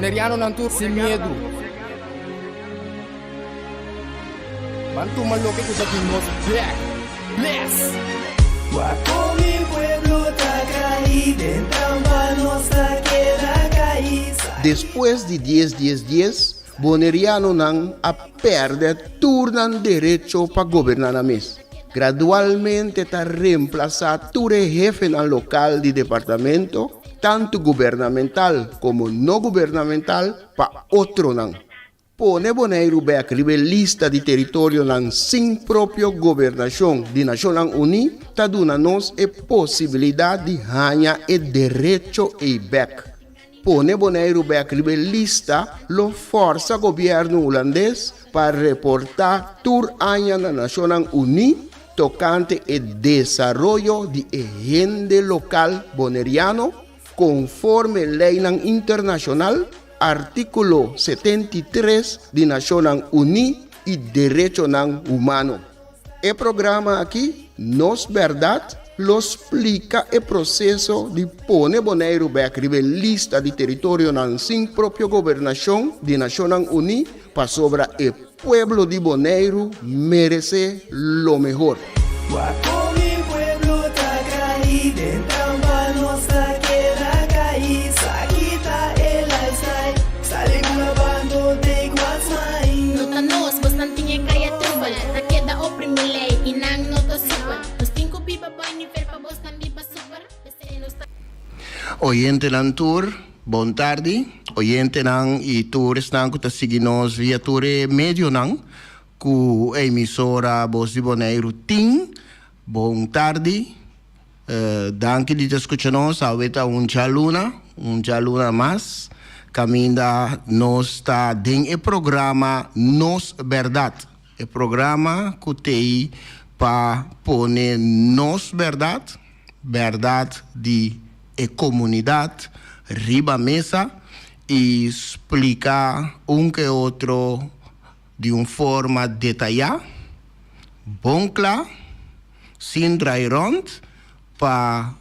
Bonerianonan tur sin miedu. Ban tuma loke ku ta di nos bek. Bless! Wak kon mi pueblo ta kai den trampa nos ta keda kai. Despues di dies dies dies, Bonerianonan a pèrdè tur nan derecho pa goberná nan mes. Gradualmente ta remplasá tur e hefenan lokal di departamento, tantu gubernamental komo no gubernamental, pa otronan. Pone Boneiru bèk riba e lista di teritorionan sin propio gobernashon di Nashonnan Uní ta duna nos e posibilidat di haña e derecho ei bèk. Pone Boneiru bèk riba e lista lo fòrsa gobièrnu hulandes pa reportá tur aña na Nashonnan Uní tokante e desaroyo di e hende lokal boneriano konforme leinan internashonal, artíkulo 73 di Nashonnan Uní i derechonan humano. E programa aki, Nos Bèrdat, lo splika e proseso di pone Boneiru bèk riba e lista di teritorionan sin propio gobernashon di Nashonnan Uní pasobra e pueblo di Boneiru meresé lo mehor. Wak kon mi pueblo ta kai den trampa nos ta keda kai sa kita e lifestyle sali bula bando take what's mine. No ta nos, bosnan tin e kaya trubel Ta keda oprimi lei i nan no ta super Nos tin ku biba boi nivel pa bosnan biba super P'esei nos ta. Oyentenan tur, bon tardi. Oyentenan i tur esnan ku ta sigui nos via tur e medionan ku e emisora Bos di Boneiru tin, bon tardi. Danki di ta skucha nos. Awe ta un djaluna, un djaluna mas, kaminda nos ta den e programa Nos Bèrdat. E programa ku t'ei pa pone nos bèrdat, bèrdat di e komunidat, riba mesa i splika un ke otro di un forma detayá, bon kla, sin drai rònt, pa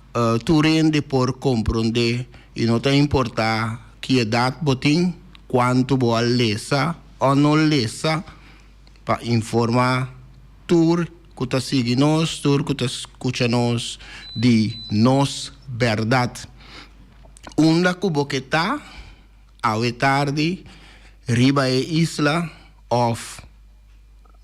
tur hende por komprondé i no ta importá ki edat bo tin, kuantu bo a lesa o no lesa, pa informá tur ku ta sigui nos, tur ku ta skucha nos di nos bèrdat. Unda ku bo ke ta awe tardi riba e isla òf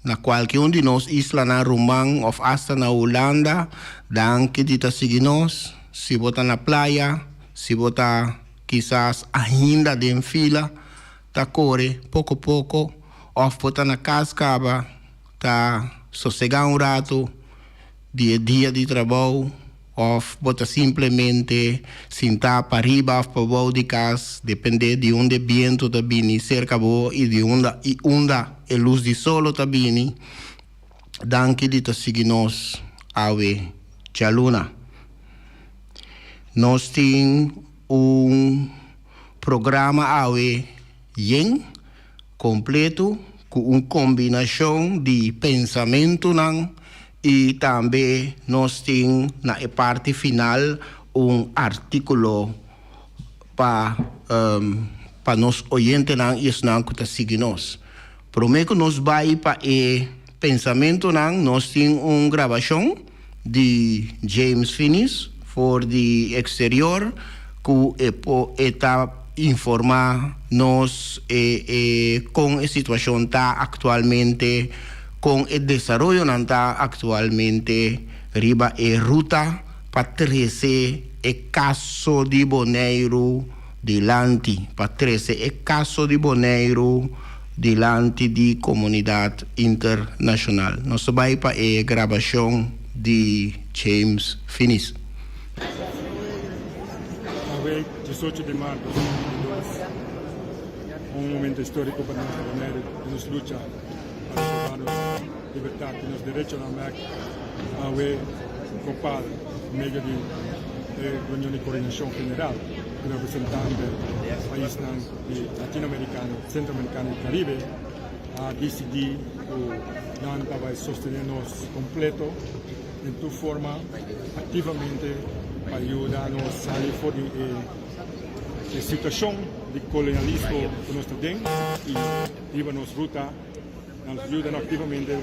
Na kualke un di nos islanan ruman òf asta na Hulanda, danki di ta sigui nos. Si bo ta na playa, si bo ta kisas ainda den fila ta kore poko poko òf bo ta na kas kaba ta sosegá un ratu di e dia di trabou. Òf bo ta simplemente sintá pariba òf pabou di kas, dependé di unda e bientu ta bini serka bo i di unda i unda e lus di solo ta bini. Danki di ta sigui nos awe djaluna. Nos tin un programa awe yen, kompletu, ku un kombinashon di pensamentunan I tambe nos tin na e parti final un artíkulo pa pa nos oyentenan i esnan ku ta sigui nos. Promé ku nos bai pa e pensamentunan nos tin un grabashon di James Finis for di eksterior ku e por e ta informá nos e e kon e situashon ta aktualmente. Kon e desaroyonan ta aktualmente riba e ruta pa trese e kaso di Boneiru dilanti, pa trese e kaso di Boneiru dilanti di komunidat internashonal. Nos ta bai pa e grabashon di James Finis. Awe 18 di mart 2022, un momento historico pa nos Boneiru den nos lucha. Pa rekobrá nos libertat i nos derechonan bèk awe Copal medio di e reunion di Koordinashon General ku representante paisnan di Latinoamerikano, Sentroamerikano i Karibe a disidí ku nan ta bai sostené nos kompleto den tur forma aktivamente pa yuda nos sali for di e. e situashon di kolonialismo ku nos ta den i riba nos ruta nan lo yuda nos aktivamente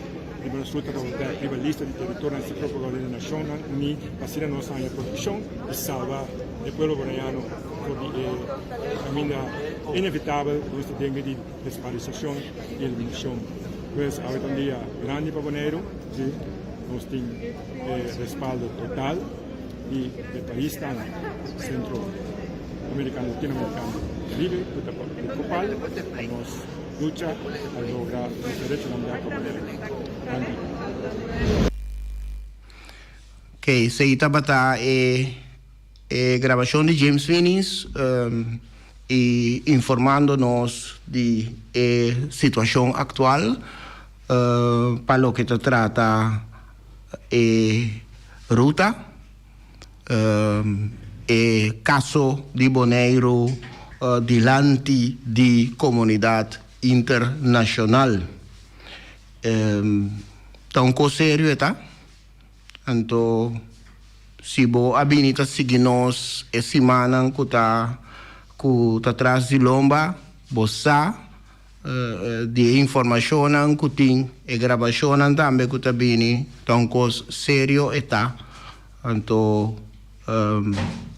riba nos ruta pa bèk riba lista di teritorionan sin propio di Nashonnan Uní pa asina nos haña protekshon i salba e pueblo bonaiano for di e kaminda inevitabel ku nos ta den di desparisashon i eliminashon. Pues awe ta un dia grandi pa Boneiru, si nos tin e respaldo total di e paisnan Sentro Amerikano, Latino Amerikano, Karibe ku ta di Copal pa nos lucha pa logra nos derechonan bek pa Boneiru. Danki. Ok, esei tabata e E grabashon di James Finis i informando nos di e situashon aktual pa loke ta trata e ruta, e kaso di Boneiru dilanti di komunidat internashonal. Ta un kos serio e ta. Anto si bo a bini ta sigui nos e simannan ku ta ku ta tras di lomba, bo sa di e informashonnan ku tin, e grabashonnan tambe ku ta bini, ta un kos serio e ta. Anto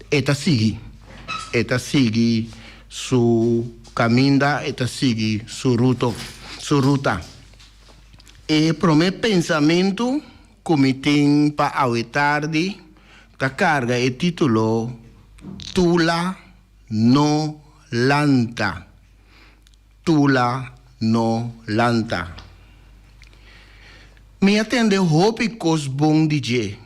e ta sigui, e ta sigui su kaminda, e ta sigui su ruto, su ruta. E promé pensamentu ku mi tin pa awe tardi ta karga e título Tula no lanta, Tula no lanta. Mi a tende hopi kos bon di dje.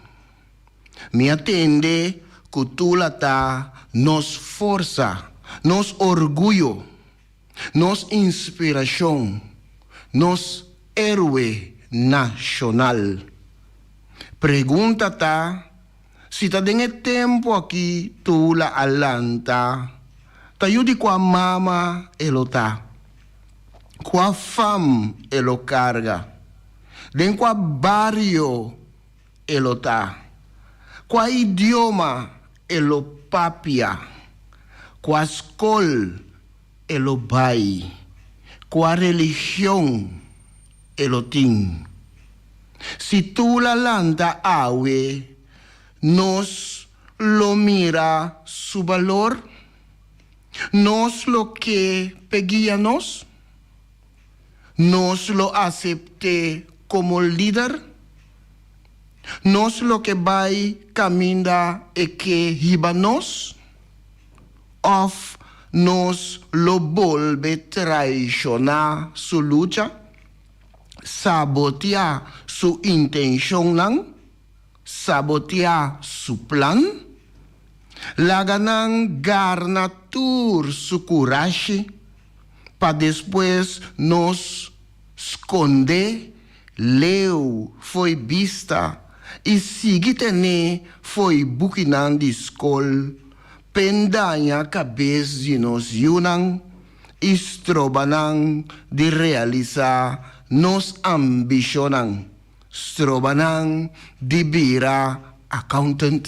Mi a tende ku Tula ta nos forsa, nos orguyo. Nos inspirashon, nos héroe nashonal. Pregunta ta si ta den e tempu aki Tula a lanta, ta yu di kua mama e lo ta? Kua fam e lo karga? Den kua bario e lo ta? Kua idioma e lo papia? Kua skol e lo bai? Kua religion e lo tin? Si Tula lanta awe, nos lo mira su balor? Nos lo ke p'e guia nos? Nos lo asept'é komo lider? Nos lo ke bai kaminda e ke hiba nos? Òf nos lo bolbe traishoná su lucha, saboteá su intenshonnan, saboteá su plan? Laga nan garna tur su kurashi pa despues nos skondé leu fo'i bista i sigui ten'é fo'i bukinan di skol p'e daña kabes di nos yunan i stroba nan di realisá nos ambishonnan, stroba nan di bira accountant,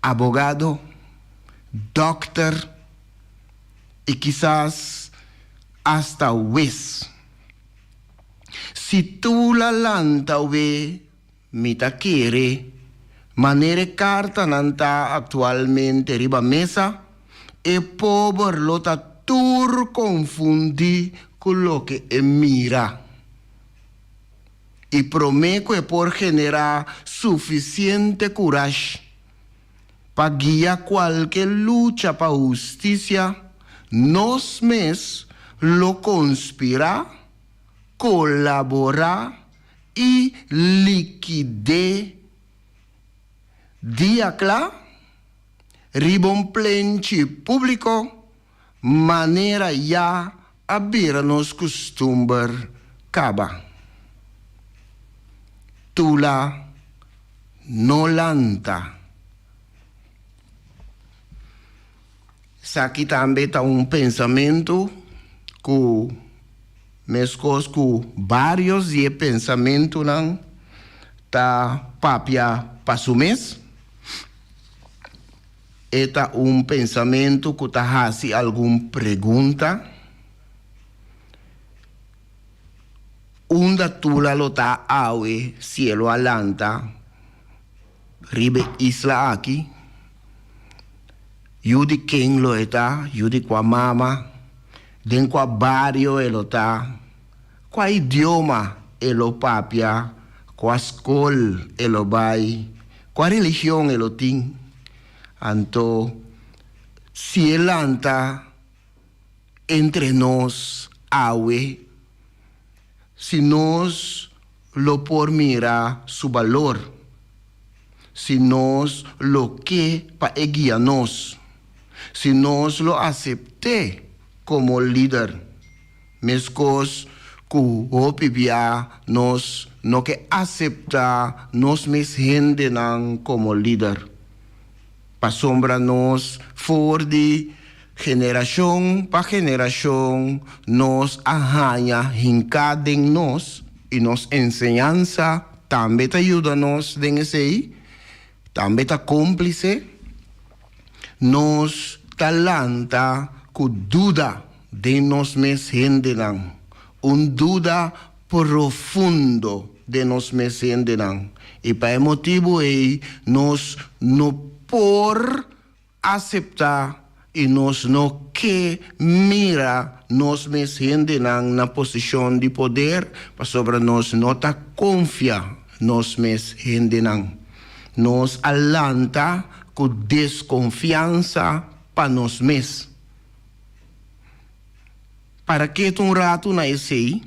abogado, dòkter i kisas asta wes. Si Tula lanta we mi ta kere manera e kartanan ta aktualmente riba mesa, e pober lo ta tur konfundí ku loke e mira. I promé ku e por generá sufisiente kurash pa guia kualke lucha pa hustisia, nos mes lo konspirá, kolaborá i likid'é dia kla riba un plenchi públiko manera ya a bira nos kustumber kaba. Tula no lanta. Esaki tambe ta un pensamentu ku, meskos ku vários di e pensamentunan, ta papia pa su mes. E ta un pensamentu ku ta hasi algun pregunta. Unda Tula lo ta awe si e lo a lanta riba e isla aki? Yu di ken lo e ta? Yu di kua mama? Den kua bario e lo ta? Kua idioma e lo papia? Kua skol e lo bai? Kua religion e lo tin? Anto, si e lanta entre nos awe, si nos lo por mira su balor, si nos lo ke pa e guia nos, si nos lo asept'é komo lider, meskos ku hopi bia nos no ke aseptá nos mes hendenan komo lider. Pasobra nos for di generashon pa generashon nos a haña hinká den nos, i nos enseñansa tambe ta yuda nos den esei, tambe ta kómplise, nos ta lanta ku duda den nos mes hendenan, un duda profundo den nos mes hendenan, i pa e motibu ei nos no por aseptá i nos no ke mira nos mes hendenan na posishon di poder, pasobra nos no ta konfia nos mes hendenan. Nos a lanta ku deskonfiansa pa nos mes. Para ketu un ratu na esei,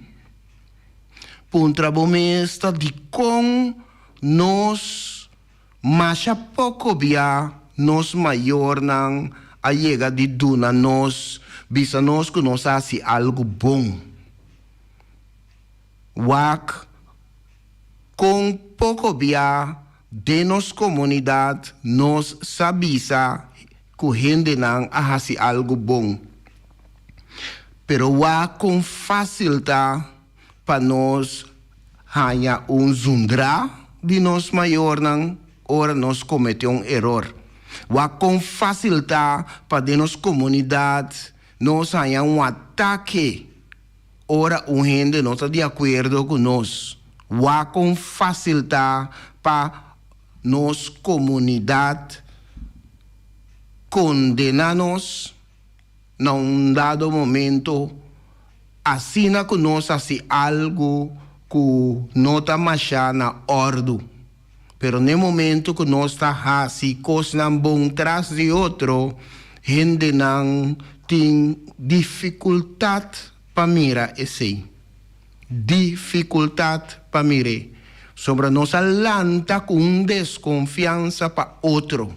puntra bo mes ta dikon nos masha poko bia nos mayornan a yega di duna nos bisa nos ku nos a hasi algu bon. Wak kon poko bia den nos komunidat nos sa bisa ku hendenan a hasi algu bon. Pero wak kon fásil ta pa nos haña un zundrá di nos mayornan ora nos kometé un eror. Wak kon fásil ta pa den nos komunidat nos haña un atake ora un hende no ta di akuerdo ku nos. Wak kon fásil ta pa nos komunidat kondená nos. Na un dado momento, asina ku nos hasi algu ku no ta mashá na òrdu. Pero n'e momento ku nos ta hasi kosnan bon tras di otro, hendenan tin difikultat pa mira esei. Difikultat pa mir'é. Sobra nos a lanta ku un deskonfiansa pa otro.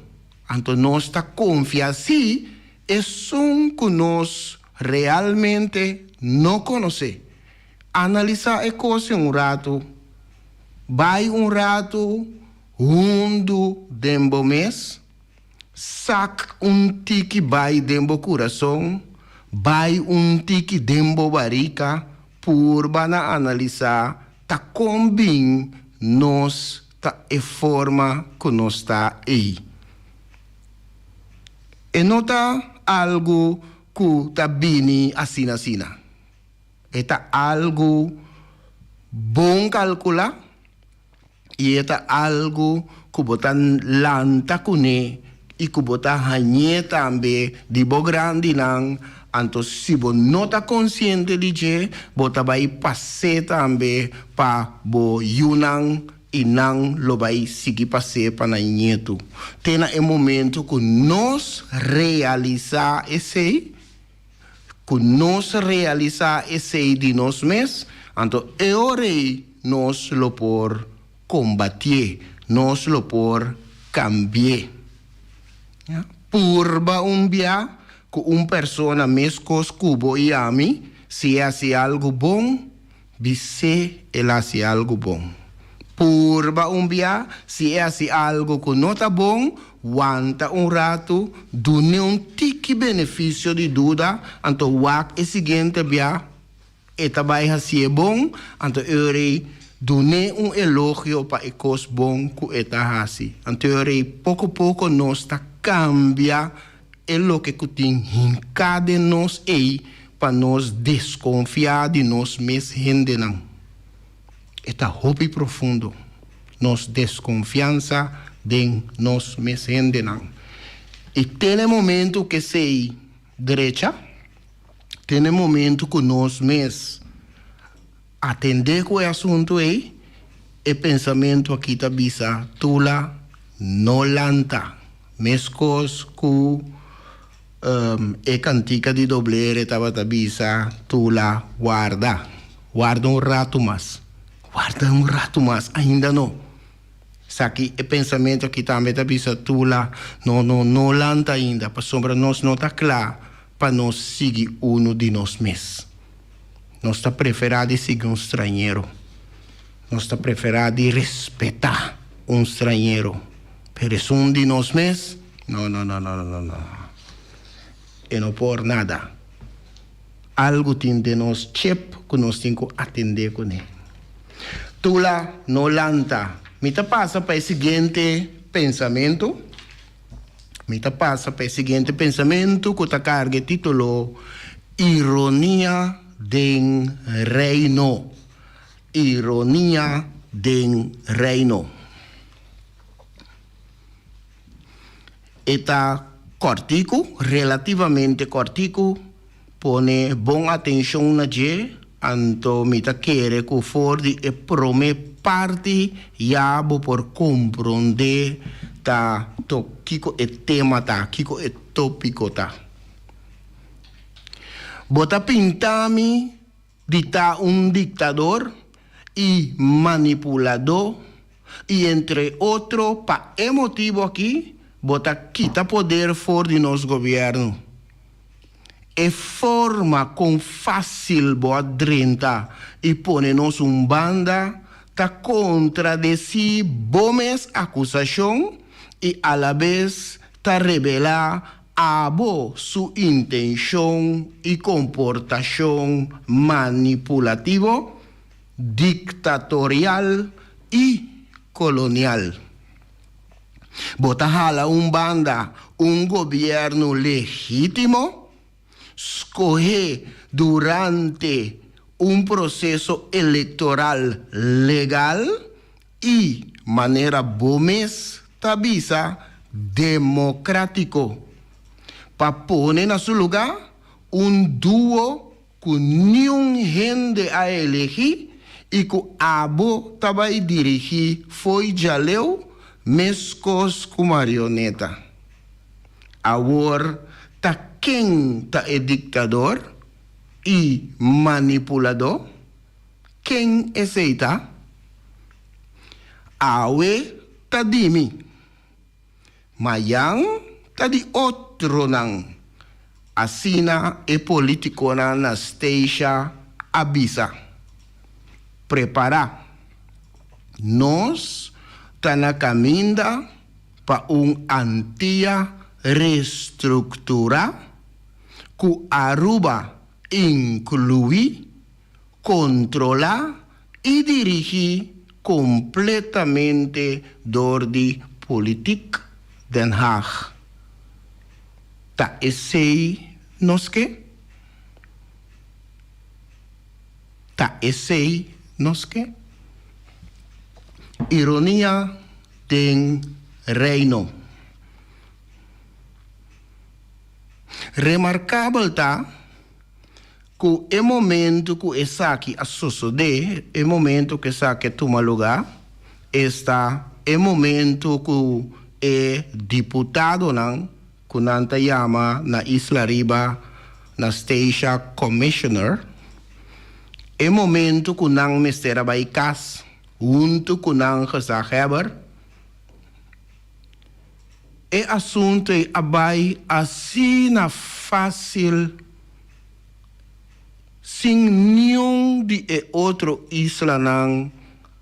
Anto nos ta konfia si esun ku nos realmente no konosé. Analisá e kos un ratu. Bai un ratu hundu den bo mes. Sak un tiki bai den bo kurason, bai un tiki den bo barika, purba na analisá ta kon bin nos ta e forma ku nos ta ei. E no ta algu ku ta bini asina asina. E ta algu bon kalkulá i e ta algu ku bo ta lanta kuné i ku bo ta hañ'é tambe di bo grandinan. Anto si bo no ta konsiente di dje, bo ta bai pas'é tambe pa bo yunan i nan lo bai sigui pas'é pa nan ñetu. Te na e momento ku nos realisá esei, ku nos realisá esei di nos mes, anto e ora ei nos lo por kombatié, nos lo por kambi'é. Purba un bia ku un persona meskos ku bo i ami, si e hasi algu bon, bis'é el hasi algu bon. Purba un bia, si e hasi algu ku no ta bon, wanta un ratu, dun'é un tiki benefisio di duda, anto wak e siguiente bia E ta bai hasié bon, anto e rei dun'é un elogio pa e kos bon ku e ta hasi. Anto e rei poko poko nos ta. kambia e loke ku tin hinká den nos ei pa nos deskonfiá di nos mes hendenan. E ta hopi profundo, nos deskonfiansa den nos mes hendenan. I te na e momentu ku esei drecha, te na e momentu ku nos mes atendé ku e asuntu ei, e pensamentu aki ta bisa, Tula no lanta, meskos ku e kantika di Doblere tabata bisa, Tula warda, warda un ratu mas, warda un ratu mas, ainda no. Esaki e pensamentu aki tambe ta bisa, Tula no no no lanta ainda, pasobra nos no ta kla pa nos sigui unu di nos mes. Nos ta preferá di sigui un strañero. Nos ta preferá di respetá un strañero. Pero esun di nos mes, no, no, no, no, no, no. E no por nada. Algu tin den nos chip ku nos tin ku atendé kuné. Tula no lanta. Mi ta pasa pa e siguiente pensamentu. Mi ta pasa pa e siguiente pensamentu ku ta karga e título Ironia den Reino. Ironia den Reino. E ta kòrtiku, relativamente kòrtiku, pone bon atenshon na dje, anto mi ta kere ku for di e promé parti ya bo por komprondé ta to kiko e tema ta, kiko e tópiko ta. Bo ta pinta mi di ta un diktador i manipuladó i entre otro pa e motibu aki bo ta kita poder for di nos gobièrnu. E forma kon fásil bo a drenta i pone nos un banda ta kontradesí bo mes akusashon i alabes ta rebelá Abo su intenshon i komportashon manipulativo, diktatorial i kolonial. Bo ta hala un banda un gobièrnu legítimo, skohé durante un proseso elektoral legal i, manera bo mes ta bisa, demokrátiko, pa pone na su lugá un duo ku niun hende a elegí i ku abo ta bai dirigí fo'i djaleu meskos ku marioneta. Awor ta ken ta e diktador i manipuladó? Ken esei ta? Awe ta di mi. Mayan ta di otronan, asina e politiconan na Statia a bisa. Prepara. Nos ta na caminda pa un Antia restructura cu Aruba inclui kontrolá i dirigí kompletamente dor di Politiek Den Haag. Ta esei nos ke? Ta esei nos ke? Ironia den Reino. Remarkabel ta Ku e momento ku esaki a sosodé, e momento ku esaki a tuma lugá, esta e momento ku e diputadonan ku nan ta yama na Isla Riba na Statia Commissioner, e momento ku nan mester a bai kas huntu ku nan gezaghebber, E asuntu ei a bai asina fásil sin niun di e otro islanan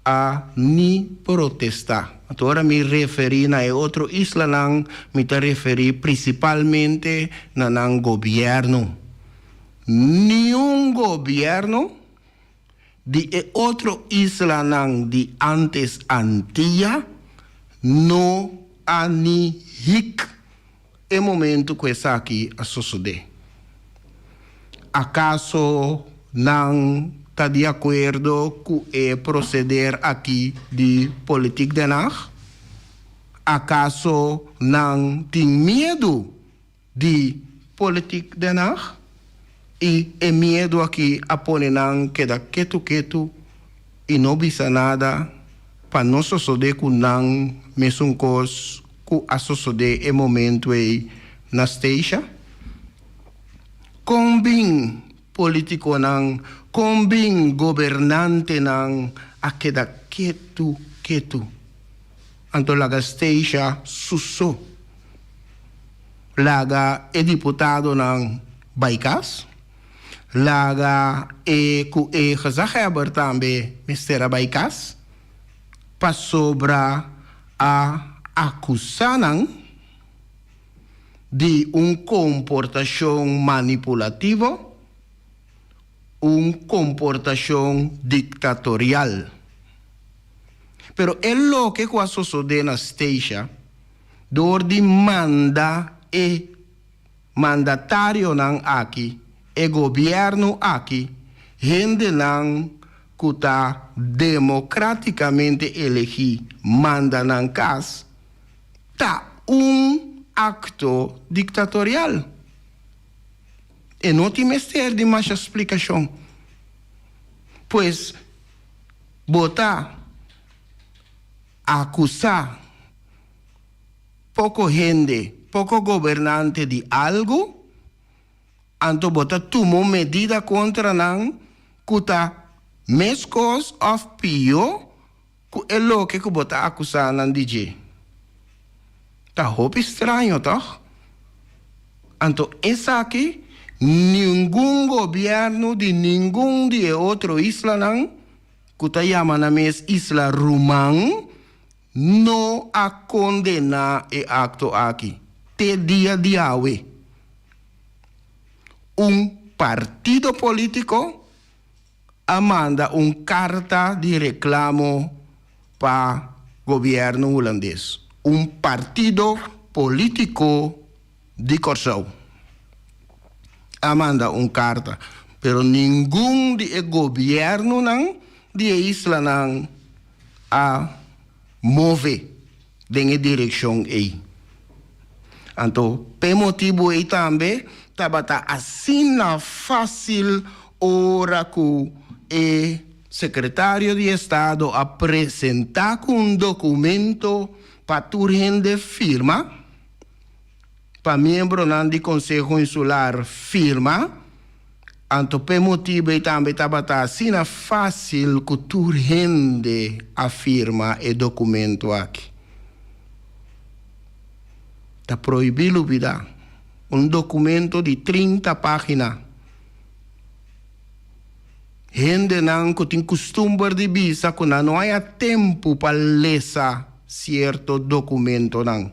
a ni protestá. Anto ora mi referí na e otro islanan mi ta referí prinsipalmente na nan gobièrnu. Niun gobièrnu Di e otro islanan di antes Antia no a ni hik. e momento ku esaki a sosodé? Akaso nan ta di akuerdo ku e proseder aki di Politiek Den Haag? Akaso nan tin miedu di Politiek Den Haag? I e miedu aki a pone nan keda ketu ketu i no bisa nada pa no sosodé ku nan mesun kos ku a sosodé e momentu ei na Statia? Kon bin politikonan, kon bin gobernantenan a keda ketu ketu? Anto laga Statia su so. Laga e diputadonan bai kas. Laga e ku e gezaghebber tambe mester a bai kas pasobra a akusá nan di un komportashon manipulativo, un komportashon diktatorial. Pero e loke ku a sosodé na Statia dor di manda e mandatarionan aki, e gobièrnu aki, hendenan ku ta demokratikamente elegí manda nan kas, ta un akto diktatorial. E no tin mester di masha splikashon. Pues, bo ta akusá poko hende, poko gobernante di algu, anto bo ta tuma un medida kontra nan ku ta meskos òf pió Ku e loke ku bo ta akusá nan di dje? Ta hopi straño, tòg? Anto esaki ningun gobièrnu di ningun di e otro islanan ku ta yama nan mes isla ruman no a kondená e akto aki te dia di awe. Un partido polítiko a manda un karta di reklamo pa gobièrnu hulandes, un partido polítiko di Kòrsou a manda un karta, pero ningun di e gobièrnunan di e islanan a move den e direkshon ei. Anto p'e motibu ei tambe tabata asina fásil ora ku e sekretario di estado a presentá ku un dokumento pa tur hende firma, pa miembronan di Konseho Insular firma. Anto p'e motibu ei tambe tabata asina fásil ku tur hende a firma e dokumento aki. Ta prohibí lubidá un dokumento di 30 página. Hendenan ku tin kustumber di bisa ku nan no haña tempu pa lesa sierto dokumentonan.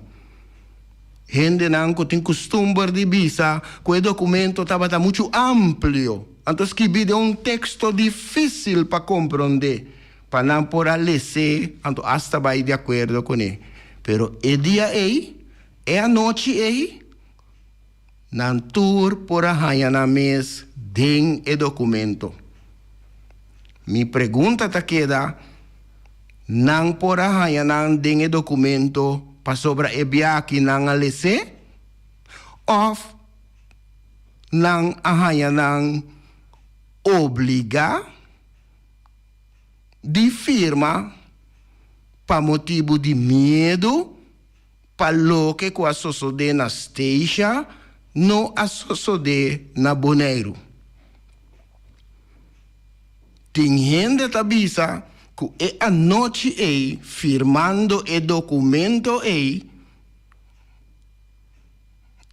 Hendenan ku tin kustumber di bisa ku e dokumento tabata muchu amplio, anto skibí den un teksto difísil pa komprondé, pa nan por a les'é anto asta bai di akuerdo kuné. Pero e dia ei, e anochi ei, nan tur por a haña nan mes den e dokumento. Mi pregunta ta keda, Nan por a haña nan den e dokumento pasobra e biaha nan a les'é? Òf nan a haña nan obligá di firma pa motibu di miedu pa loke ku a sosodé na Statia no a sosodé na Boneiru? Tin hende ta bisa ku e anochi ei firmando e dokumento ei,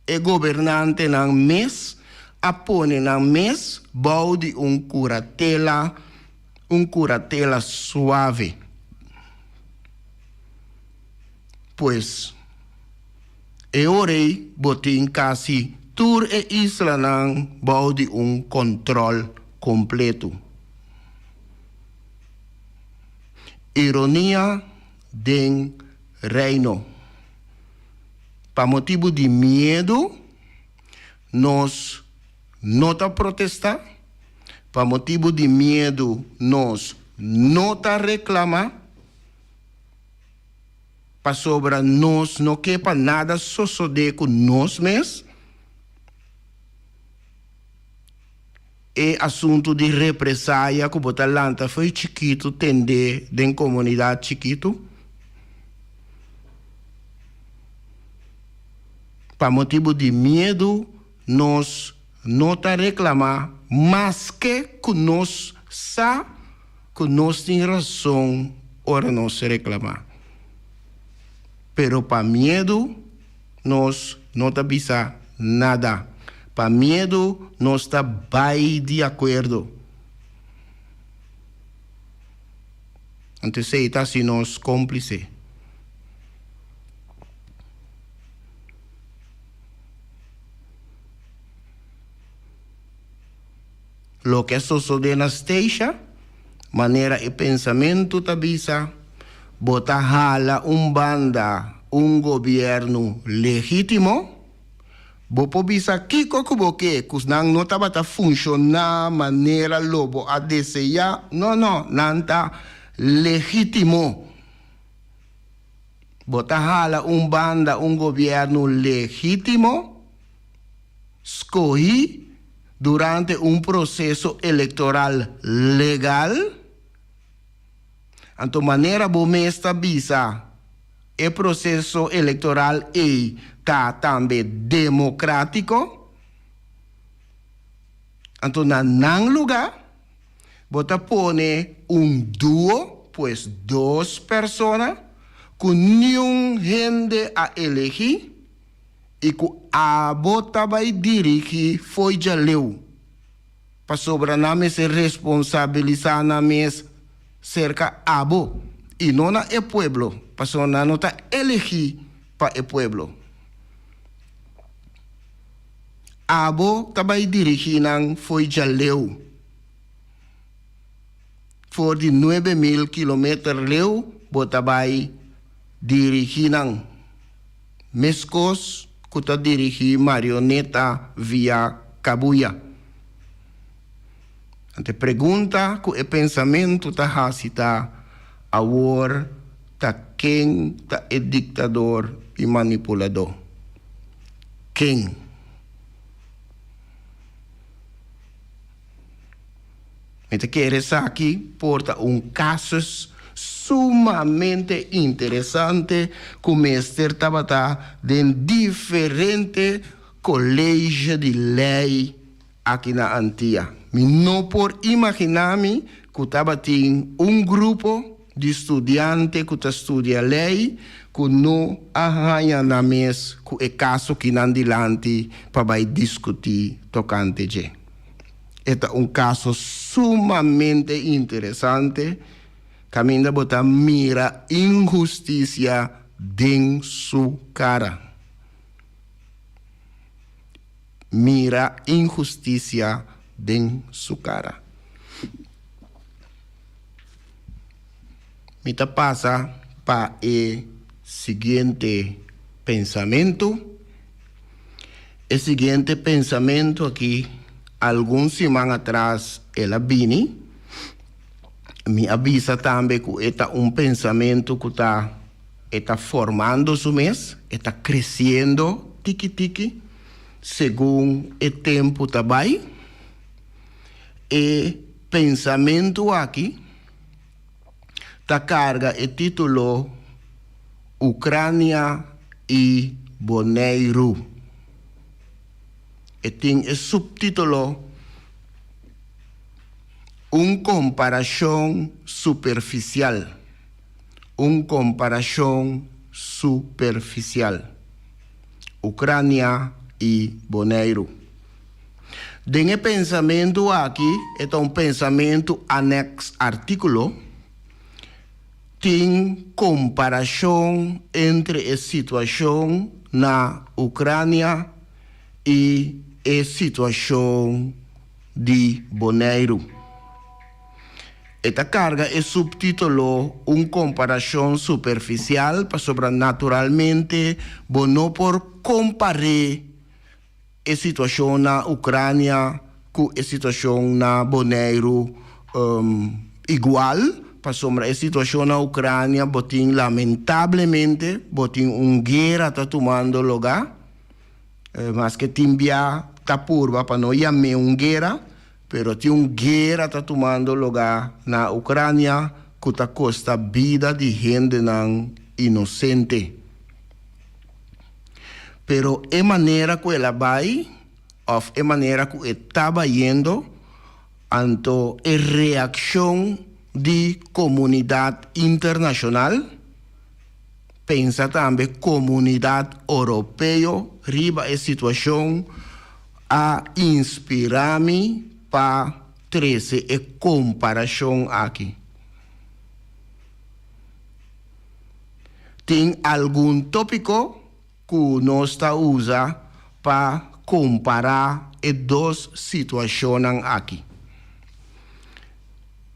e gobernantenan mes a pone nan mes bou di un kuratela, un kuratela suave. Pues, e ora ei bo tin kasi tur e islanan bou di un kòntròl kompletu. Ironia den Reino. Pa motibu di miedu nos no ta protestá, pa motibu di miedu nos no ta reklamá, pasobra nos no ke pa nada sosodé ku nos mes. E asuntu di represaya ku bo ta lanta fo'i chikitu tendé den komunidat chikitu. Pa motibu di miedu nos no ta reklamá maske ku nos sa ku nos tin rason ora nos reklamá. Pero pa miedu nos no ta bisa nada. Pa miedu nos ta bai di akuerdo. Anto esei ta hasi nos kómplise. Loke a sosodé na Stacia, manera e pensamentu ta bisa, bo ta hala un banda un gobièrnu legítimo, bo por bisa kiko ku bo ke ku nan no tabata funshoná manera lo bo a deseá, no no, nan ta legítimo. Bo ta hala un banda un gobièrnu legítimo, skohí durante un proseso elektoral legal. Anto manera bo mes ta bisa e proseso elektoral ei ta tambe demokrátiko. Anto na nan lugá bo ta pone un duo, pues dos persona, ku niun hende a elegí i ku abo ta bai dirigí fo'i djaleu, pasobra nan mester responsabilisá nan mes serka abo i no na e pueblo, pasobra nan no ta elegí pa e pueblo. Abo ta bai dirigí nan fo'i djaleu, for di 9000 kilometer leu bo ta bai dirigí nan, meskos ku ta dirigí marioneta via kabuya. Ante pregunta ku e pensamentu ta hasi ta, awor ta ken ta e diktador i manipuladó? Ken? Mi ta kere esaki por ta un casus sumamente interesante cu mester tabata den diferente college di ley aki na Antia. Mi no por imagina mi cu tabatin un grupo di studiante cu ta studia ley cu no a haña nan mes cu e caso kinan dilanti pa bay discuti tocante dje. E ta un caso sumamente interesante caminda bo ta mira inhusticia den su cara. Mira inhusticia den su cara. Mi ta pasa pa e siguiente pensamentu. E siguiente pensamentu aki algun siman atras el a bini. Mi a bisa tambe ku e ta un pensamentu ku ta e ta formando su mes, e ta kresiendo tiki tiki segun e tempu ta bai. E pensamentu aki ta karga e título Ucrania i Boneiru. E tin e suptítulo Un komparashon superfisial. Un komparashon superfisial. Ucrania i Boneiru. Den e pensamentu aki, e ta un pensamentu aneks artíkulo, tin komparashon entre e situashon na Ucrania i e situashon di Boneiru. E ta karga e suptítulo Un komparashon superfisial pasobra naturalmente bo no por kompar'é e situashon na Ukrania ku e situashon na Boneiru igual, pasobra e situashon na Ukrania bo tin lamentablemente bo tin un guera ta tumando lugá, maske tin bia ta purba pa no yam'é un guera, pero tin un guera ta tumando lugá na Ukrania ku ta kosta bida di hendenan inosente. Pero e manera ku el a bai, òf e manera ku e ta bayendo, anto e reakshon di komunidat internashonal, pensa tambe komunidat oropeo riba e situashon a inspirá mi pa trese e komparashon aki. Tin algun tópiko ku nos ta usa pa kompará e dos situashonnan aki.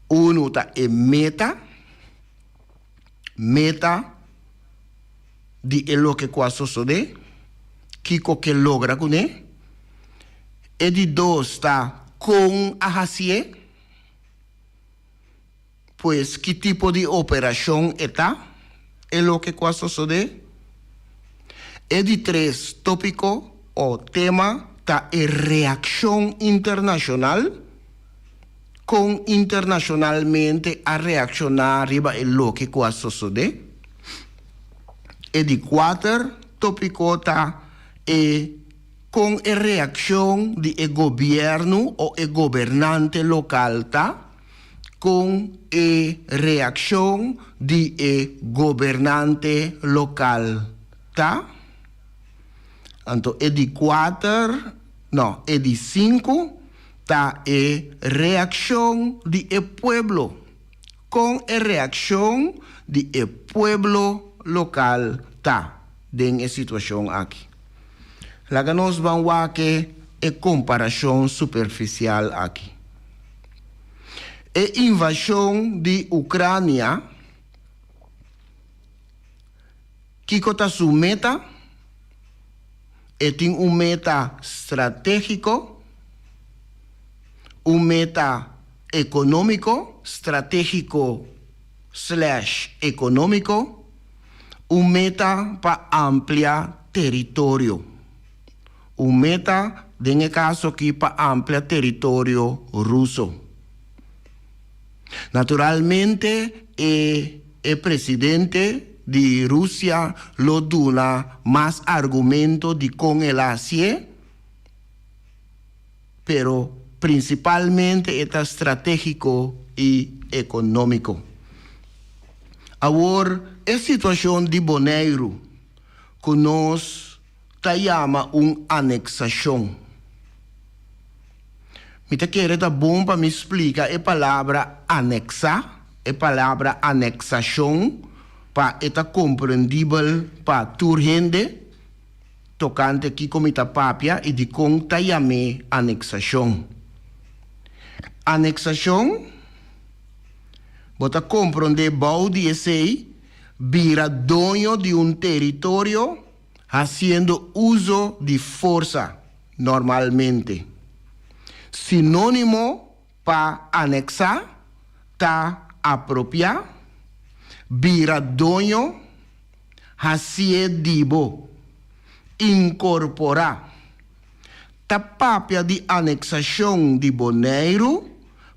Unu ta e meta, meta di e loke ku a sosodé, kiko ke logra kuné. E di dos ta kon a hasié. Pues ki tipo di operashon e ta? E loke ku a sosodé? E di tres tópiko o tema ta e reakshon internashonal, kon internashonalmente a reakshoná riba e loke ku a sosodé. E di kuater tópiko ta e kon e reakshon di e gobièrnu o e gobernante lokal ta. Kon e reakshon di e gobernante lokal ta? Anto e di kuater, no, e di sinku ta e reakshon di e pueblo. Kon e reakshon di e pueblo lokal ta den e situashon aki? Laga nos ban wak e komparashon superfisial aki. E invashon di Ukrania, kiko ta su meta? E tin un meta stratégiko, un meta ekonómiko, stratégiko slash ekonómiko, un meta pa amplia teritorio. Un meta den e kaso aki pa amplia teritorio Ruso. Naturalmente e e presidente di Rusia lo duna mas argumento di kon el a hasié, pero prinsipalmente e ta stratégiko i ekonómiko. Awor e situashon di Boneiru ku nos ta yama un aneksashon. Mi ta kere ta bon pa mi splika e palabra aneksá, e palabra aneksashon, pa e ta komprendibel pa tur hende tokante kiko mi ta papia i dikon ta yam'é aneksashon. Aneksashon, bo ta komprondé bou di esei bira doño di un teritorio Hasiendo uso di forsa, normalmente. Sinónimo pa aneksá ta apropiá, bira doño, hasié di bo, inkorporá. Ta papia di aneksashon di Boneiru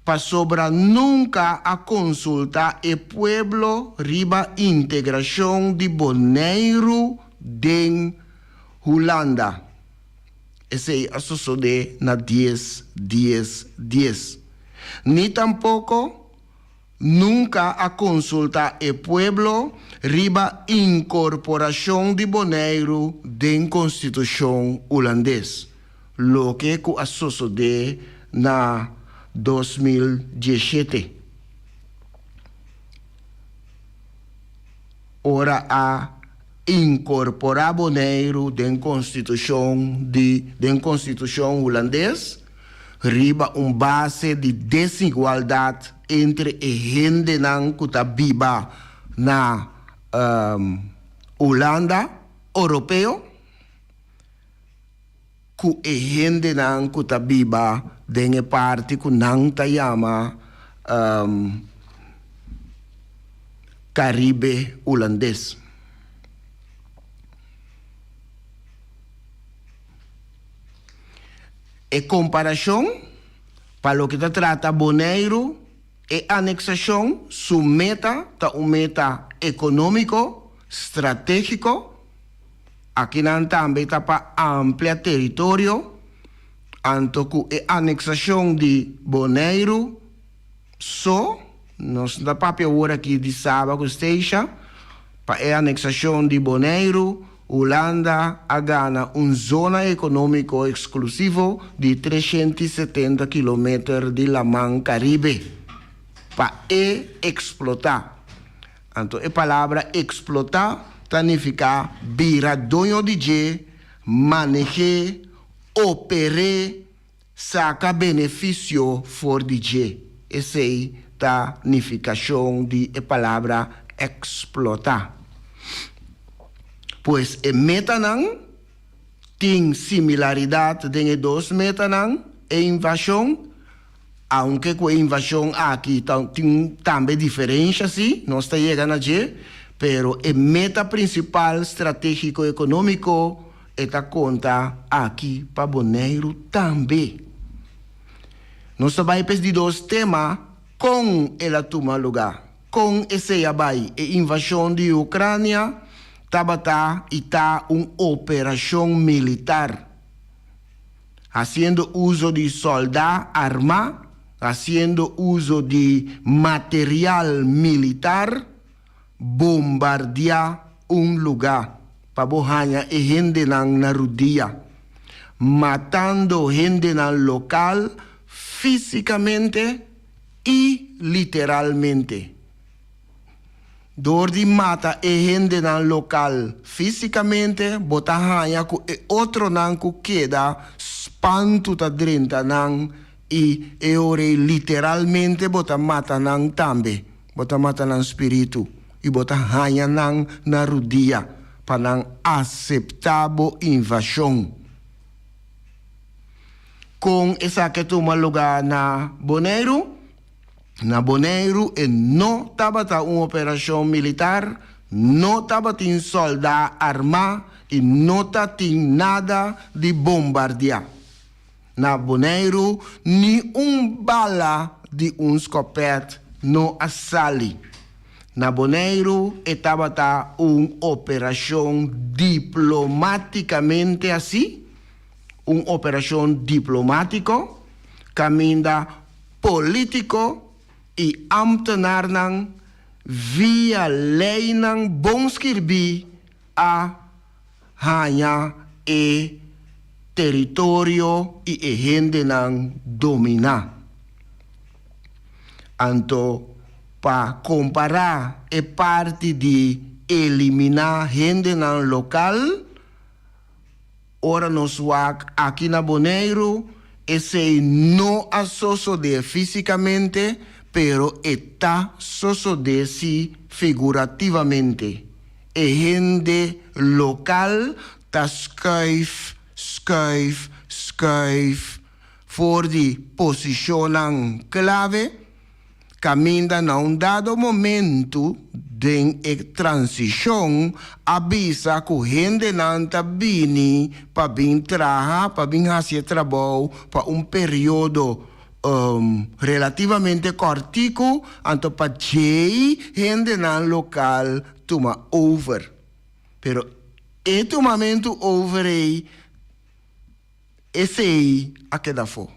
pasobra nunka a konsultá e pueblo riba integrashon di Boneiru den Hulanda. Esei a sosodé na dies dies dies. Ni tampoko Nunka a konsultá e pueblo riba inkorporashon di Boneiru den konstitushon hulandes, loke ku a sosodé na 2017, ora a inkorporá Boneiru den konstitushon di den konstitushon hulandes riba un base di desigualdat. entre e hendenan ku ta biba na Hulanda Oropeo ku e hendenan ku ta biba den e parti ku nan ta yama Karibe Hulandes. E komparashon pa loke ta trata Boneiru, e aneksashon su meta ta un meta ekonómiko, stratégiko. Akinan tambe ta pa amplia teritorio, anto ku e aneksashon di Boneiru so, nos no ta papia awor aki di Saba ku Statia, pa e aneksashon di Boneiru, Hulanda a gana un zona ekonómiko eksklusivo di 370 kilometer di Laman Karibe pa e eksplotá. Anto e palabra eksplotá ta nifiká bira doño di dje, maneh'é, oper'é, saka benefisio for di dje. Esei ta nifikashon di e palabra eksplotá. Pues e metanan tin similaridat den e dos metanan, e invashon, aunke ku e invashon aki ta tin tambe diferensha si, nos ta yega na dje, pero e meta prinsipal stratégiko ekonómiko e ta konta aki pa Boneiru tambe. Nos ta bai p'es di dos tema, kon el a tuma lugá, kon esei a bai, e invashon di Ukrania tabata i ta un operashon militar. Hasiendo uso di sòldá armá, hasiendo uso di material militar, bombardiá un lugá pa bo haña e hendenan na rudia, matando hendenan lokal físikamente i literalmente. Dor di mata e hendenan lokal físikamente, bo ta haña ku e otronan ku keda spantu ta drenta nan i e ora ei literalmente bo ta mata nan tambe. Bo ta mata nan spiritu i bo ta haña nan na rudia pa nan aseptá bo invashon. Kon esaki a tuma lugá na Boneiru? Na Boneiru e no tabata un operashon militar, no tabatin sòldá armá i no ta tin nada di bombardiá. Na Boneiru ni un bala di un skopèt no a sali. Na Boneiru e tabata un operashon diplomátikamente así, un operashon diplomátiko kaminda Polítiko i ámtenarnan via leinan bon skirbí a haña e teritorio i e hendenan dominá. Anto pa kompará e parti di eliminá hendenan lokal, Ora nos wak aki na Boneiru, esei no a sosodé físikamente, pero e ta sosodé sí figurativamente. E hende lokal ta skuif, skuif, skuif for di posishonnan klave, Kaminda na un dado momentu den e transishon a bisa ku hendenan ta bini pa bin traha, pa bin hasi e trabou pa un periodo relativamente kòrtiku, anto pa djei hendenan lokal tuma over. Pero e tumamentu over ei Esei a keda afó.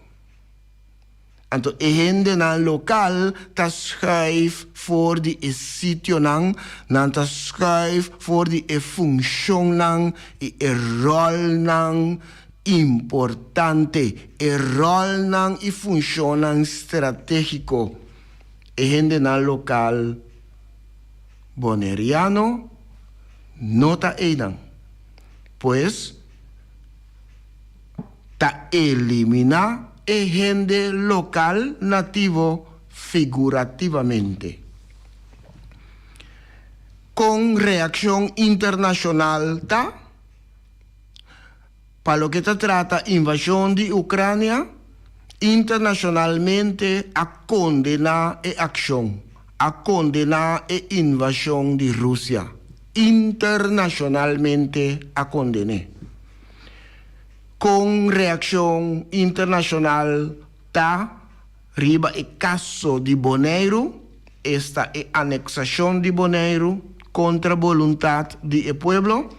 Anto e hendenan lokal ta schuif for di e sitionan, nan ta schuif for di e funshonnan i e ròlnan importante, e ròlnan i funshonnan stratégiko. E hendenan lokal boneriano no ta einan. Pues. Ta eliminá e hende lokal nativo Figurativamente. Kon reakshon internashonal ta? Pa loke ta trata invashon di Ukrania, internashonalmente a kondená e akshon, a kondená e invashon di Rusia. Internashonalmente a konden'é. Kon reakshon internashonal ta riba e kaso di Boneiru, esta e aneksashon di Boneiru kontra boluntat di e pueblo?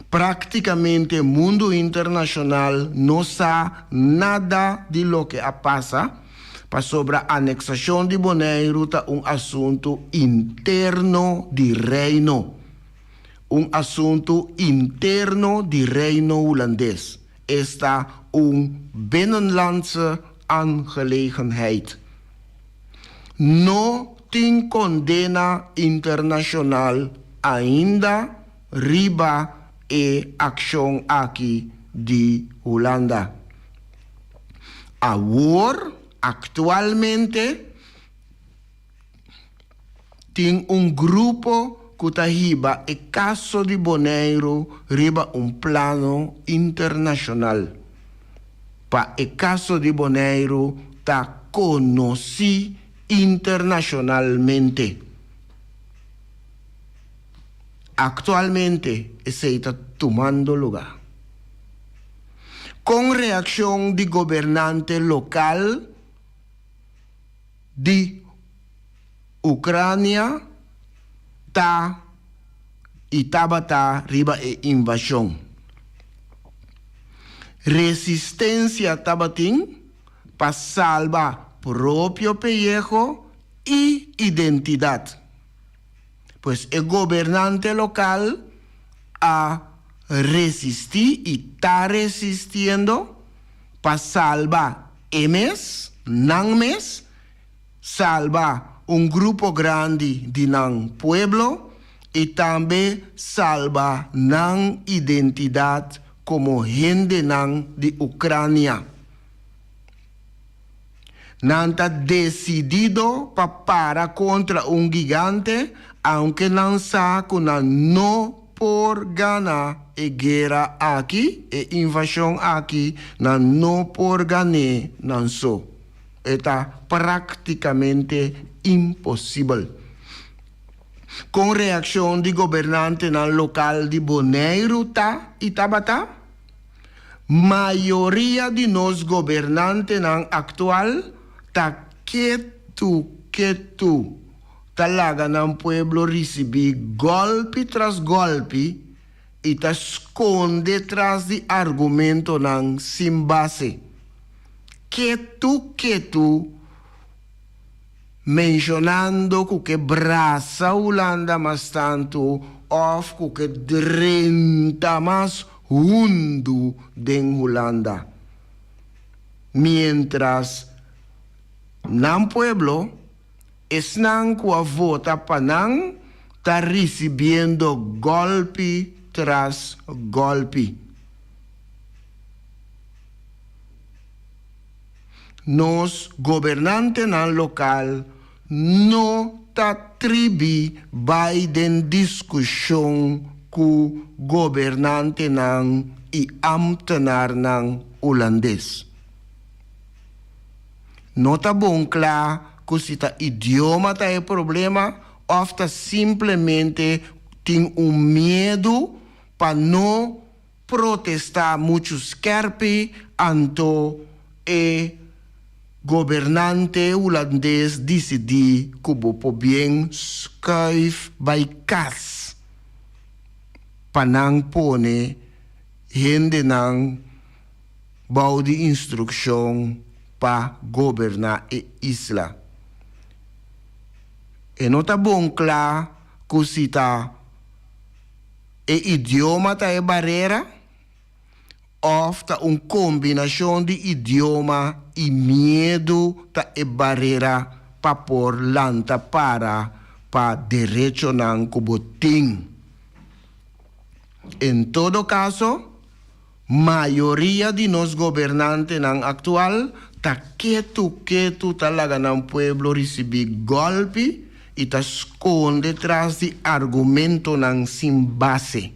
Práktikamente mundu internashonal no sa nada di loke a pasa, pasobra aneksashon di Boneiru ta un asuntu interno di Reino. Un asuntu interno di Reino Hulandes, esta un binnenlandse aangelegenheid. No tin kondena internashonal ainda riba e akshon aki di Hulanda. Awor, aktualmente, tin un grupo ku ta hiba e kaso di Boneiru riba un plano internashonal. Pa e kaso di Boneiru ta konosí internashonalmente. Aktualmente esei ta tumando lugá. Kon reakshon di gobernante lokal di Ukrania ta i tabata riba e invashon? Resistensia tabatin pa salba propio peyeho i identidat. Pues e gobernante lokal a resistí i ta resistiendo pa salba e mes, nan mes, salba un grupo grandi di nan pueblo i tambe salba nan identidat komo hendenan di Ukrania. Nan ta desidido pa para kontra un gigante aunke nan sa ku nan no por gana e guera aki, e invashon aki, nan no por gan'é nan so. E ta práktikamente imposibel. Kon reakshon di gobernantenan lokal di Boneiru ta i tabata? Mayoria di nos gobernantenan aktual ta ketu ketu ta laga nan pueblo risibí gòlpi tras gòlpi i ta skonde tras di argumentonan sin base. Ketu ketu Menshonando ku ke brasa Hulanda mas tantu òf ku ke drenta mas hundu den Hulanda. Miéntras nan pueblo, esnan ku a vota pa nan, ta risibiendo gòlpi tras gòlpi. Nos gobernantenan lokal no ta tribi bai den diskushon ku gobernantenan i ámtenarnan hulandes. No ta bon kla ku si ta idioma ta e problema òf ta simplemente tin un miedu pa no protestá muchu skèrpi, anto e gobernante hulandes disidí ku bo por bien skuif bai kas pa nan pone hendenan bou di instrukshon pa goberná e isla. E no ta bon kla ku si ta. E idioma ta e barera òf ta un kombinashon di idioma i miedu ta e barera pa por lanta para pa derechonan ku bo tin? En todo kaso, mayoria di nos gobernantenan aktual ta. ta ketu ketu ta laga nan pueblo risibí gòlpi i ta skonde tras di argumentonan sin base.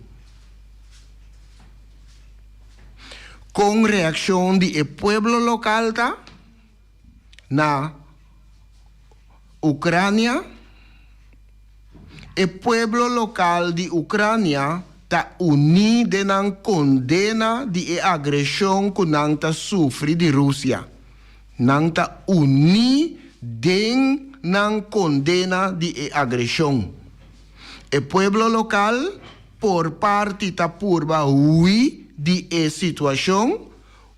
Kon reakshon di e pueblo lokal ta na Ukrania? E pueblo lokal di Ukrania ta uní den nan kondena di e agreshon ku nan ta sufri di Rusia. Nan ta uní den nan kondena di e agreshon. E pueblo lokal por parti ta purba hui di e situashon,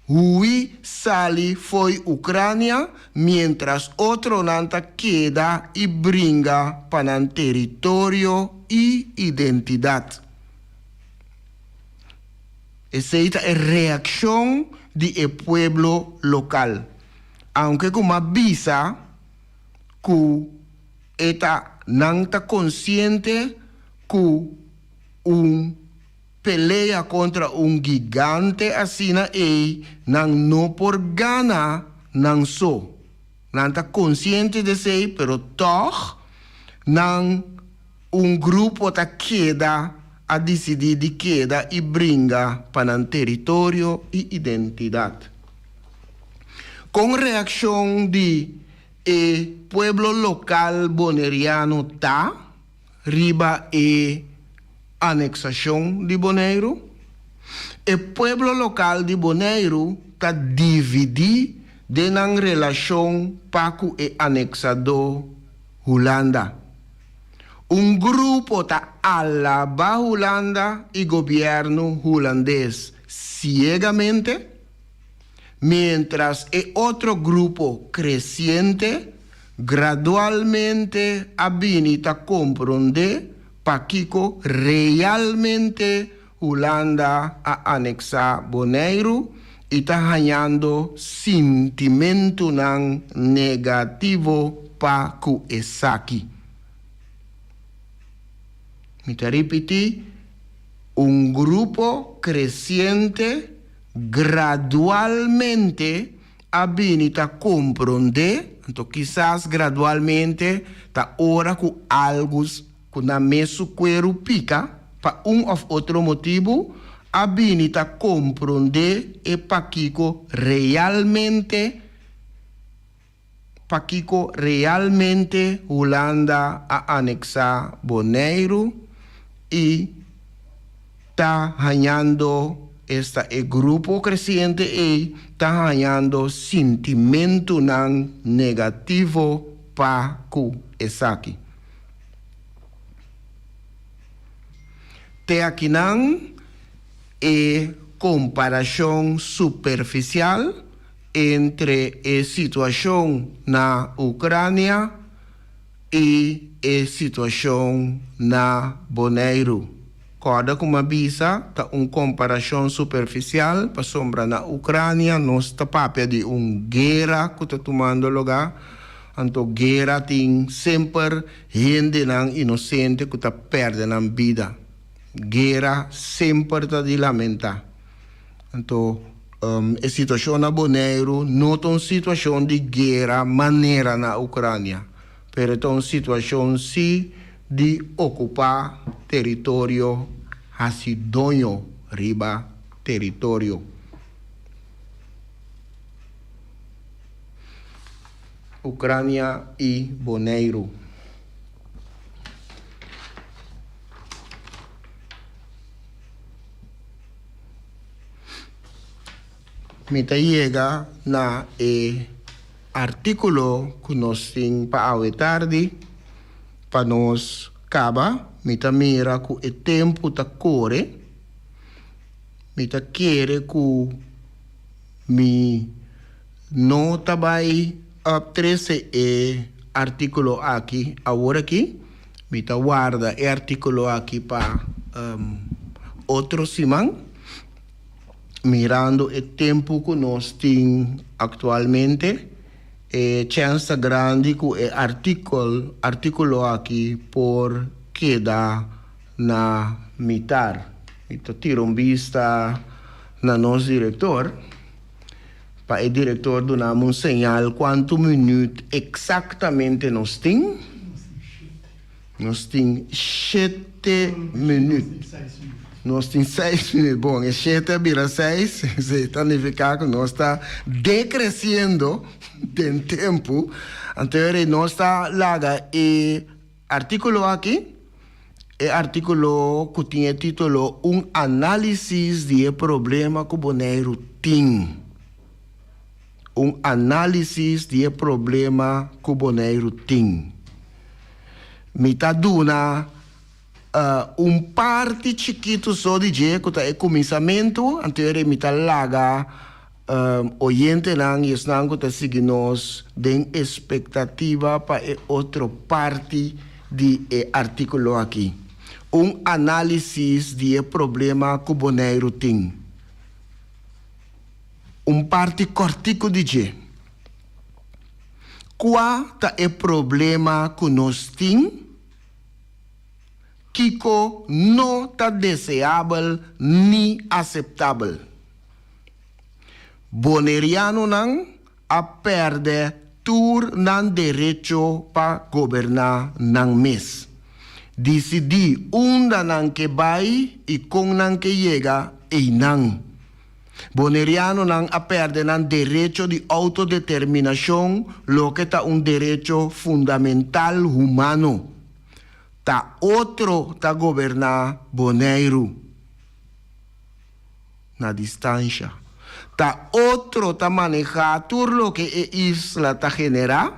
hui sali fo'i Ukrania miéntras otronan ta keda i bringa pa nan teritorio i identidat. Esei ta e reakshon di e pueblo lokal. Aunke ku m'a bisa ku e ta nan ta konsiente ku un pelea kontra un gigante asina ei nan no por gana nan so. Nan ta konsiente di esei, pero tòg nan un grupo ta keda a disidí di keda i bringa pa nan teritorio i identidat. Kon reakshon di e pueblo lokal boneriano ta riba e aneksashon di Boneiru? E pueblo lokal di Boneiru ta dividí den nan relashon pa ku e aneksadó Hulanda. Un grupo ta alabá Hulanda i gobièrnu hulandes siegamente, miéntras e otro grupo kresiente gradualmente a bini ta komprondé pakiko realmente Hulanda a aneksá Boneiru i ta hañando sintimentunan negativo pa ku esaki. Mi ta ripití, un grupo kresiente gradualmente a bini ta komprondé, anto kisas gradualmente ta ora ku algu ku nan mes su kueru pika pa un òf otro motibu, a bini ta komprondé e pakiko realmente pakiko realmente Hulanda a aneksá Boneiru i ta hañando, esta e grupo kresiente ei ta hañando sintimentunan negativo pa ku esaki. Te akinan e komparashon superfisial entre e situashon na Ukrania i e situashon na Boneiru. Kòrda ku m'a bisa ta un komparashon superfisial pasobra na Ukrania nos ta papia di un guera ku ta tumando lugá, anto guera tin semper hendenan inosente ku ta pèrdè nan bida. Guera semper ta di lamentá. Anto e situashon na Boneiru no ta un situashon di guera manera na Ukrania, pero e ta un situashon si di okupá teritorio, hasi doño riba teritorio. Ukrania i Boneiru. Mi ta yega na e artíkulo ku nos tin pa awe tardi pa nos kaba. Mi ta mira ku e tempu ta kore. Mi ta kere ku mi no ta bai trese e artíkulo aki awor aki. Mi ta warda e artíkulo aki pa otro siman, mirando e tempu ku nos tin aktualmente, e chèns ta grandi ku e artíkul artíkulo aki por keda na mitar. Mi ta tira un bista na nos direktor. Pa e direktor duna mi un señal kuantu minüt eksaktamente nos tin. Nos tin shete minüt. Nos tin seis minüt. Bon, e shete a bira seis, esei ta nifiká ku nos ta dekresiendo den tempu. Anto ora nos ta laga e artíkulo aki, e artíkulo ku tin e título Un análisis di e problema ku Boneiru tin. Un análisis di e problema ku Boneiru tin. Mi ta duna un parti chikitu so di dje ku ta e kuminsamentu, anto ere mi ta laga oyentenan i esnan ku ta sigui nos den espektativa pa e otro parti di e artíkulo aki. Un análisis di e problema ku Boneiru tin. Un parti kòrtiku di dje. Kua ta e problema ku nos tin? Kiko no ta deseabel ni aseptabel? Bonerianonan a pèrdè tur nan derecho pa goberná nan mes, disidí unda nan ke bai i kon nan ke yega einan. Bonerianonan a pèrdè nan derecho di outodeterminashon, loke ta un derecho fundamental humano. Ta otro ta goberná Boneiru na distansha. Ta otro ta manehá tur loke e isla ta generá,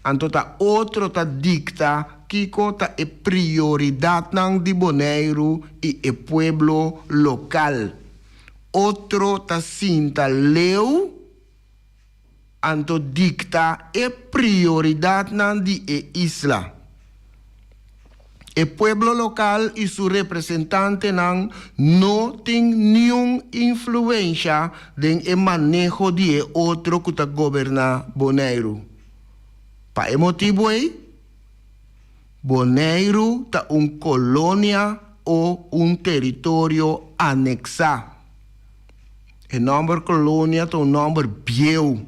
anto ta otro ta dikta kiko ta e prioridatnan di Boneiru i e pueblo lokal. Otro ta sinta leu anto dikta e prioridatnan di e isla. E pueblo lokal i su representantenan no tin niun influensha den e maneho di e otro ku ta goberná Boneiru. Pa e motibu ei, Boneiru ta un kolonia o un teritorio aneksá. E nòmber kolonia ta un nòmber bieu,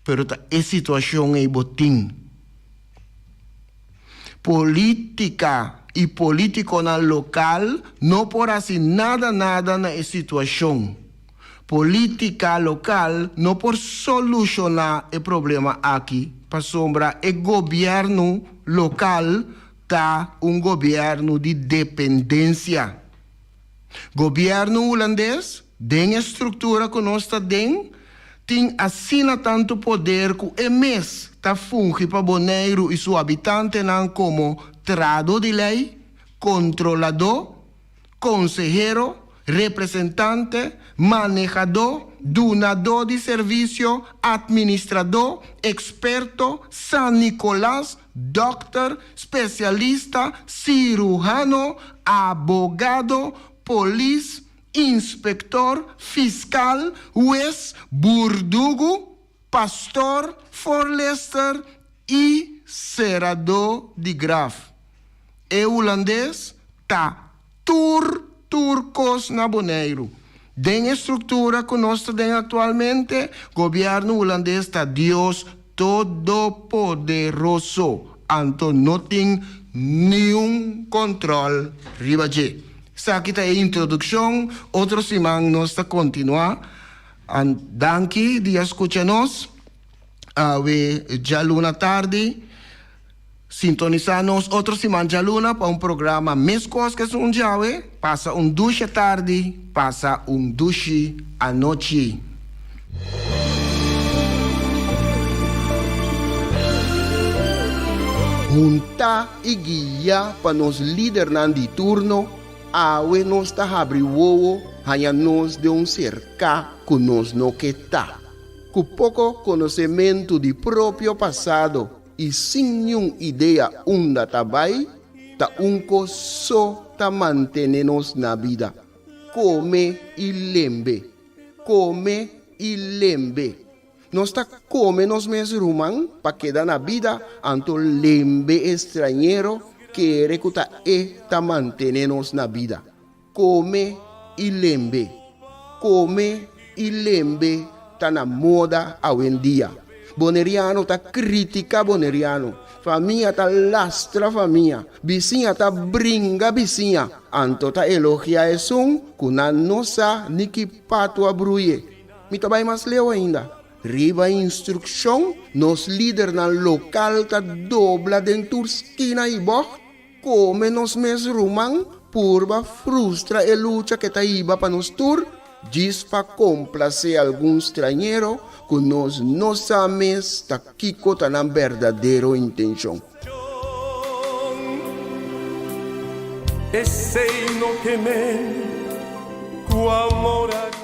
pero ta e situashon ei bo tin. Polítika i polítikonan lokal no por hasi nada nada na e situashon. Polítika lokal no por solushoná e problema aki pasobra e gobièrnu lokal ta un gobièrnu di dependensia. Gobièrnu hulandes, den e struktura ku nos ta den, tin asina tantu poder ku e mes ta fungi pa Boneiru i su habitantenan komo trado di lei, kontroladó, konsehero, representante, manehadó, dunadó di servisio, atministradó, eksperto, San Nikolas, dòkter, spesialista, siruhano, abogado, polis, inspektor, fiskal, hues, burdugu, pastor, voorlester i seradó di graf. E hulandes ta tur tur kos na Boneiru. Den e struktura ku nos ta den aktualmente, gobièrnu hulandes ta Dios Todopoderoso, anto no tin niun kòntròl riba dje. Esaki ta e introdukshon, otro siman nos ta kontinuá. Danki di a skucha nos awe djaluna tardi. Sintonisá nos otro siman djaluna pa un programa meskos ku esun djawe. Pasa un dushi tardi, pasa un dushi anochi. Huntá i guiá pa nos lidernan di turno, awe nos ta habri wowo haña nos den un serká ku nos no ke ta. Ku poko konosementu di propio pasado i sin niun idea unda ta bai, ta un kos so ta mantene nos na bida, kome i lembe, kome i lembe. Nos ta kome nos mes ruman pa keda na bida, anto lembe e strañero kere ku ta e ta mantene nos na bida. Kome i lembe, kome. i lembe ta na moda awendia. Boneriano ta kritika boneriano, famia ta lastra famia, bisiña ta bringa bisiña, anto ta elogia esun ku nan no sa ni ki patu a bruye. Mi ta bai mas leu ainda. Riba instrukshon, nos lidernan lokal ta dobla den tur skina i bògt, Kome nos mes ruman purba frustra e lucha ke ta hiba pa nos tur, djis pa komplasé algun strañero ku nos no sa mes ta kiko ta nan berdadero intenshon. Esei no ke men ku amor a.